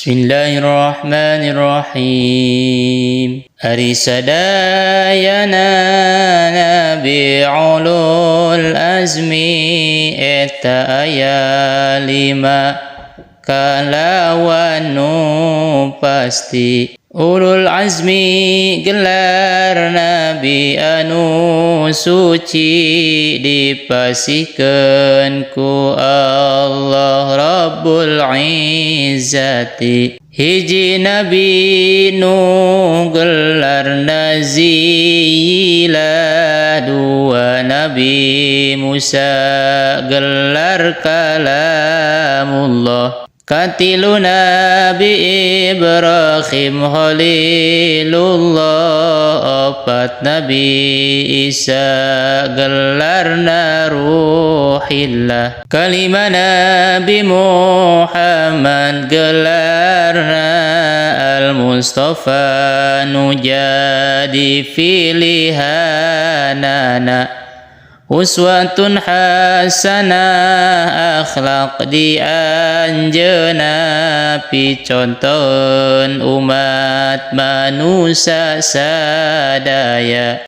Bismillahirrahmanirrahim. Ari sadayana nabi ulul azmi eta aya lima kalawan nu pasti. Ulul azmi gelar nabi anu suci dipasihkeun ku Allah Rabbul Izzati. Hiji, Nabi Nuh, gelar Nazila. Dua, Nabi Musa, gelar Kalamullah. Katilu, Nabi Ibrahim, Khalilullah. Opat, Nabi Isa, gelarna Ruhillah. Kalima, Nabi Muhammad, gelarna Al-Mustafa nu jadi pilihanana. Uswatun hasanah akhlak di anjeuna picontoheun umat manusia sadaya.